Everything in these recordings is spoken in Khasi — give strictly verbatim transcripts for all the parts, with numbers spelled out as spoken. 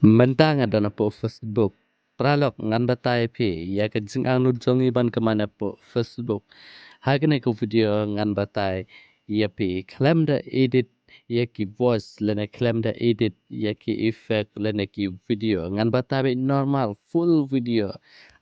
Mynta nga don hapoh Facebook. Paralok, ngan batai ïa phi ïa ka jingangnud jong ngi ban kamai hapoh Facebook. Ha kane ka video ngan batai ïa phi khlem da edit ïa ki voice lane khlem da edit ïa ki effect lane ki video. Ngan batai beit normal full video.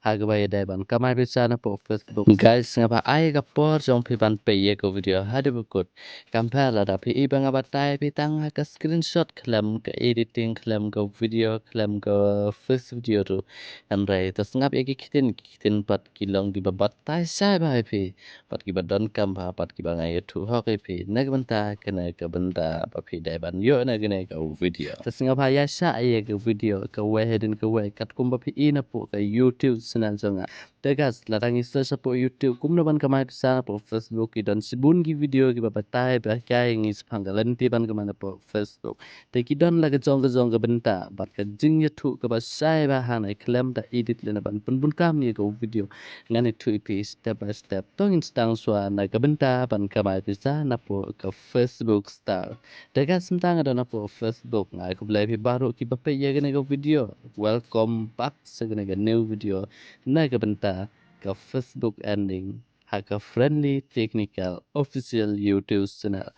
Ha kaba ïadei ban kamai pisa hapoh Facebook. Guys, ngam ai ka por jong phi ban peit ïa ka video haduh ba kut. Kam pher lada phi i ba nga batai phi tang ha ka screenshot khlem ka editing khlem ka video khlem ka face video ruh. Hynrei to sngap ïa ki ktien, ki ktien pat ki long kiba batai shai bha ïa phi. Pat kiba donkam bha, pat kiba nga ïathuh hok ïa phi. Na ka bynta kane ka bynta ba phi dei ban ïoh na kane ka video. To sngap bha ïa sha ïa ka video kawei hadien kawei katkum ba phi i hapoh ka YouTube channel jong nga. Te guys, lada ngi search hapoh YouTube kumno ban kamai pisa hapoh Facebook, ki don shibun ki video kiba batai ba ïa ngi shaphang ka lynti ban kamai hapoh Facebook. Te ki don la ka jong ka jong ka bynta bad ka jingïathuh kaba shai bha hangne khlem da edit lane ban pynbun kam ïa ka video. Ngan ïathuh ïa phi step by step. To ngin sdang shuwa na ka bynta ban kamai pisa hapoh ka Facebook Star. Te guys, mynta nga don hapoh Facebook. Nga ai khublei ïa phi baroh kiba peit ïa kane ka video. Welcome back sha kane ka new video na ka bynta ka Facebook earning ha ka Friendly Technical Official YouTube Channel.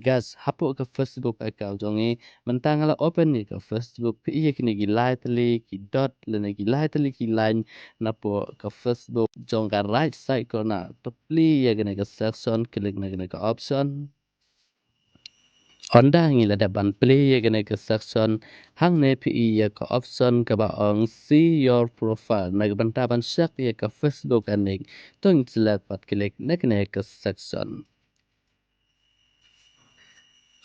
Guys, hapoh ka Facebook account jong ngi, mynta nga la open ïa ka Facebook, phi i ïa kine ki lai tylli ki dot lane ki lai tylli ki line hapoh ka Facebook jong ka right side corner. To plie ïa kane ka section, click na kane ka option. Ynda ngi la dep ban plie ïa kane ka section, hangne phi i ïa ka option kaba ong see your profile. Na ka bynta ban check ïa ka Facebook earning, to ngin select bad click na kane ka section.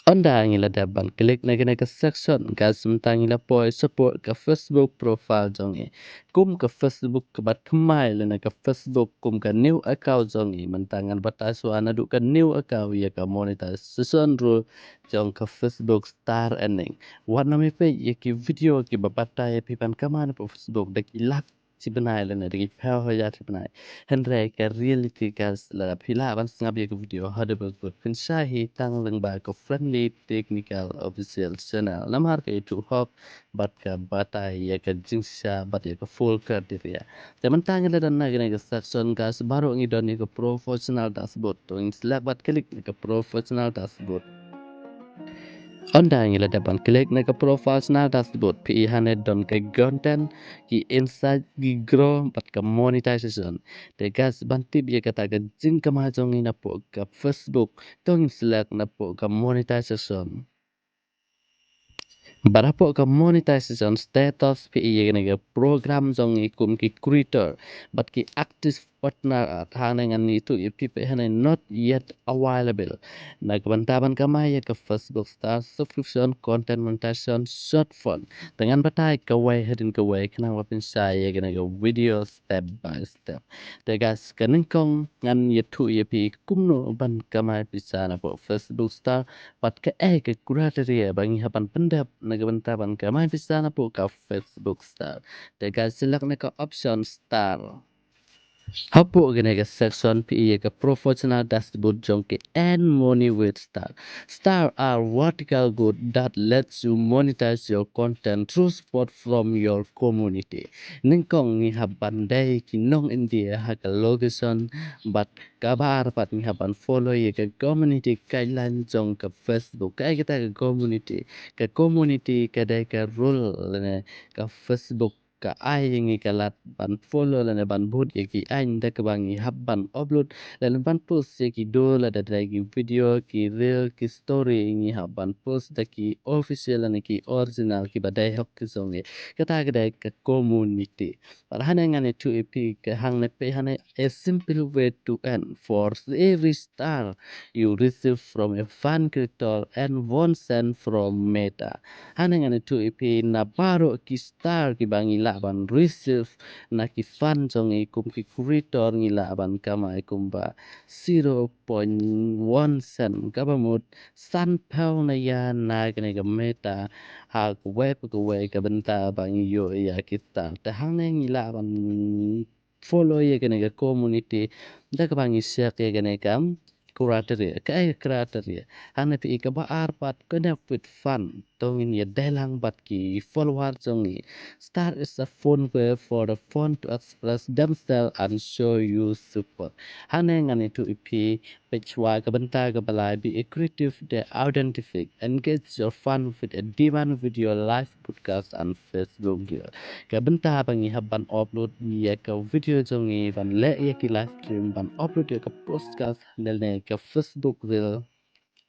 Ynda ngi la dep ban click na kane ka section, guys, mynta ngi la poi shapoh ka Facebook profile jong ngi. Kum ka Facebook kaba thymmai lane ka Facebook kum ka new account jong ngi, mynta ngan batai shuwa naduh ka new account ïa ka monetization rule jong ka Facebook Star earning. Wat nym ïa peit ïa ki video kiba batai ïa phi ban kamai hapoh Facebook da ki lak shi bnai lane da ki phew hajar shi bnai. Hynrei ka reality, guys, lada phi lah ban sngap ïa ka video haduh ba kut, phin sa hi tang lyngba ka Friendly Technical Official Channel. Namar ka ïathuh hok bad ka batai ïa ka jingshisha bad ïa ka full criteria. Te mynta ngi la don na kane ka section, guys, baroh ngi don ïa ka professional dashboard. To ngin select bad click na ka professional dashboard. Ynda ngi la dep ban click na ka professional dashboard, phi i hangne don ka content, ki insight, ki growth bad ka monetization. Te guys, ban tip ïa kata ka jingkamai jong ngi napoh ka Facebook, to ngin select napoh ka monetization. Bad hapoh ka monetization status, phi i ïa kane ka program jong ngi kum ki creator bad ki active partner. Hangne ngan ïathuh ïa phi, phi hangne not yet available. Na ka bynta ban kamai ïa ka Facebook Star subscription, content monetization, short form. Te ngan batai kawei hadien kawei khnang ba phin sa ïa kane ka video step by step. Te guys, ka nyngkong ngan ïathuh ïa phi kumno ban kamai pisa napoh Facebook Star bad kaei ka criteria ba ngi hap ban pyndep na ka bynta ban kamai pisa napoh ka Facebook Star. Te guys, select na ka option Star. Hapoh kane ka section phi i ïa ka professional dashboard jong ki earn money with Star. Star are vertical good that lets you monetize your content through support from your community. Nyngkong ngi hap ban dei ki nong India ha ka location bad kaba ar pat ngi hap ban follow ïa ka community guideline jong ka Facebook. Kaei kata ka community? Ka community ka dei ka rule lane ka Facebook ka ai ïa ngi ka lad ban follow lane ban bud ïa ki aiñ da kaba ngi hap ban upload lane ban post ïa ki dur lada dei ki video, ki reel, ki story ngi hap ban post da ki official lane ki original kiba dei hok ki jong ngi. Kata ka dei ka community. Bad hangne ngan ïathuh ïa phi ka hangne phi hangne a simple way to earn for every star you receive from a fan creator and one cent from Meta. Hangne ngan ïathuh ïa phi na baroh ki star kiba ngi lah ban receive na ki fan jong ngi kum ki creator ngi lah ban kamai kumba zero point one cent, kaba mut san phew na ïa na kane ka Meta ha kawei pa kawei ka bynta ba ngi ïoh ïa ki star. Te hangne ngi lah ban follow ïa kane ka community da kaba ngi check ïa kane ka criteria, ka ai criteria. Hangne phi i kaba ar pat, connect with fan. To ngin ïa dei lang bad ki follower jong ngi. Star is a fun way for a fan to express themselves and show you support. Hangne ngan ïathuh ïa phi, page wa ka bynta kaba lai, be a creative, the identific, engage your fan with a demand video, live podcast and Facebook reel. Ka bynta ba ngi hap ban upload ïa ka video jong ngi, ban leh ïa ki live stream, ban upload ïa ka podcast lane ka Facebook reel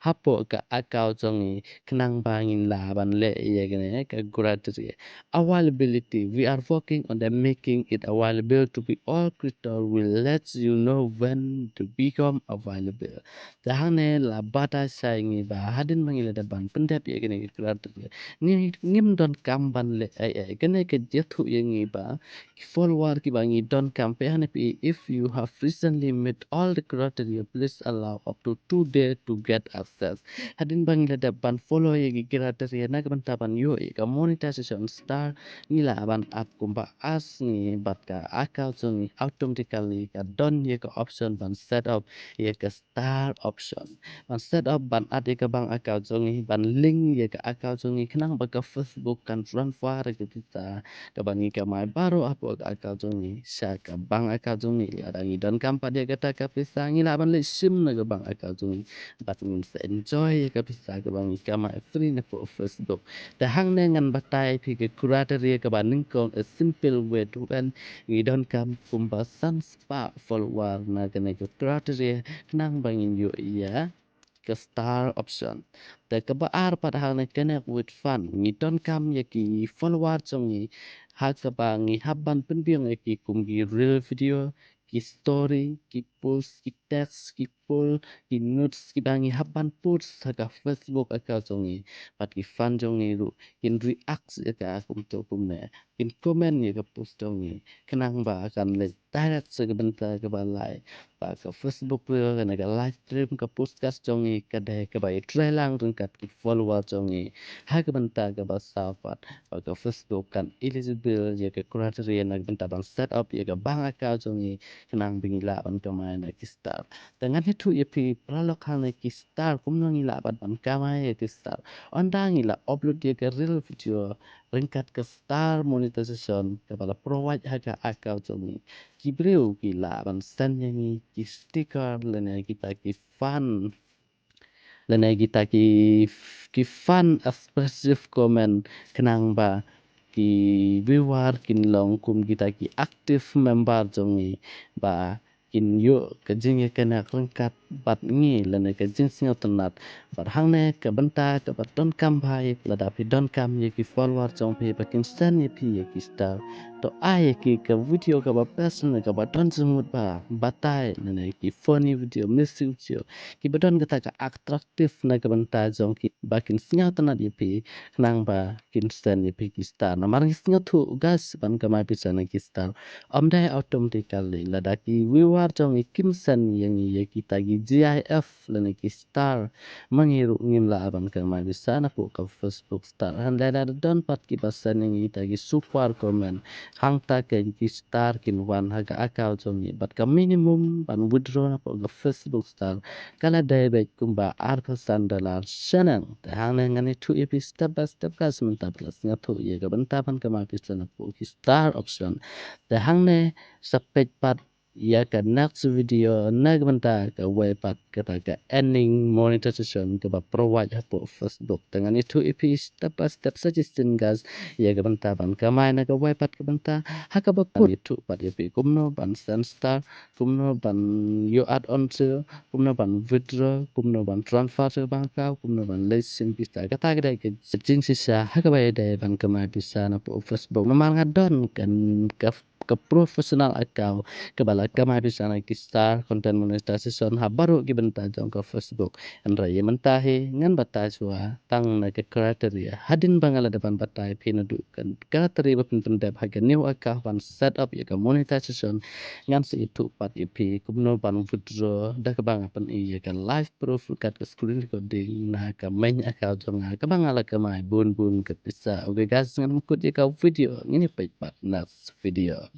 hapoh ka account jong ngi, khnang ba ngin lah ban leh ïa kane ka criteria. Availability, we are working on the making it available to be all creator, will let you know when to become available. Te hangne la batai sha ïa ngi ba hadien ba ngi la dep ban pyndep ïa kane ka criteria, ngi, ngim donkam ban leh ai ai. Kane ka ïathuh ïa ngi ba ki follower kiba ngi donkam, phi i hangne phi i, if you have recently met all the criteria, please allow up to two day to get access. Hadien ba ngi la dep ban follow ïa ki criteria na ka bynta ban ïoh ïa ka monetization star, ngi lah ban add kumba ar sngi bad ka account jong ngi automatically ka don ïa ka option ban set up ïa ka star option. Ban set up, ban add ïa ka bank account jong ngi, ban link ïa ka account jong ngi, khnang ba ka Facebook kan transfer ïa ka pisa kaba ngi kamai baroh hapoh ka account jong ngi sha ka bank account jong ngi. Lada ngi donkam pat ïa kata ka pisa, ngi lah ban leit shim na ka bank account jong ngi bad ngin sa enjoy ïa ka pisa kaba ngi kamai free napoh Facebook. Te hangne ngan batai ïa phi ka criteria kaba nyngkong, a simple way to earn. Ngi donkam kumba san spah follower na kane ka criteria khnang ba ngin ïoh ïa ka star option. Te kaba ar pat hangne, connect with fan. Ngi donkam ïa ki follower jong ngi ha kaba ngi hap ban pynbiang ïa ki kum ki reel video, ki story, ki post, ki text, ki poll, ki notes kiba ngi hap ban post ha ka Facebook account jong ngi. Bad ki fan jong ngi ruh kin react ïa ka kumto kumne, kin comment ïa ka post jong ngi, khnang ba kan leit direct sha ka bynta kaba lai, ba ka Facebook reel, kane ka live stream, ka podcast jong ngi ka dei kaba ïatrei lang ryngkat ki follower jong ngi. Ha ka bynta kaba saw pat, ba ka Facebook kan eligible ïa ka criteria na ka bynta ban set up ïa ka bank account jong ngi, khnang ba ngi lah ban kamai na ki star. Te ngan ïathuh ïa phi paralok hangne ki star, kumno ngi lah ban, ban kamai ïa ki star. Ynda ngi la upload ïa ka reel video ryngkat ka star monetization kaba la provide ha ka account jong ngi, ki briew ki lah ban send ïa ngi ki sticker lane kita ki fan, lane kita ki, ki fan expressive comment, khnang ba ki viewer kin long kum kita ki active member jong ngi, ba kin ïoh ka jingïakynnoh ryngkat bad ngi lane ka jingsngewtynnat. Bad hangne ka bynta kaba donkam bha, lada phi donkam ïa ki follower jong phi ba kin send ïa phi ïa ki star, to ai ïa ki ka video kaba best lane kaba don jingmut bha, batai lane ki funny video, music video, kiba don kata ka attractive na ka bynta jong ki ba kin sngewtynnat ïa phi, khnang ba kin send ïa phi ki star. Namar ngi sngewthuh guys, ban kamai pisa na ki star ym dei automatically. Lada ki viewer jong ngi kim send ïa ngi ïa kita ki GIF lane ki star, ma ngi ruh ngim lah ban kamai pisa napoh ka Facebook star. Hynrei lada don pat kiba send ïa ngi kita ki super comment, hangta ki star kin wan ha ka account jong ngi. Bad ka minimum ban withdraw napoh ka Facebook star ka la dei beit kumba arphew san dollar shaneng. Te hangne ngan ïathuh ïa phi step by step, guys, mynta ba la sngewthuh ïa ka bynta ban kamai pisa napoh ki star option. Te hangne sa peit pat ïa ka next video na ka bynta kawei pat kata ka earning monetization kaba provide hapoh Facebook. Te ngan ïathuh ïa phi step by step suggestion, guys, ïa ka bynta ban kamai na kawei pat ka bynta. Ha kaba kut ïathuh pat ïa phi kumno ban send star, kumno ban ïoh add on sale, kumno ban withdraw, kumno ban transfer sha ka bank account, kumno ban leit shim pisa. Kata ka dei ka jingshisha ha kaba ïadei ban kamai pisa napoh Facebook. Namar nga don ka, ka, ka professional account kaba la kamai pisa na ki star, content monetization ha baroh ki bynta jong ka Facebook. Hynrei ïa mynta hi ngan batai shuwa tang na ka criteria. Hadien ba nga la dep ban batai phi naduh ka criteria ba phin pyndep ha ka new account ban set up ïa ka monetization, ngan sa ïathuh pat ïa phi kumno ban withdraw da kaba nga pyni ïa ka live proof kat ka screen recording na ka main account jong nga kaba nga la kamai bun bun ka pisa. Okay guys, ngan pynkut ïa ka video, ngin ïa peit pat next video.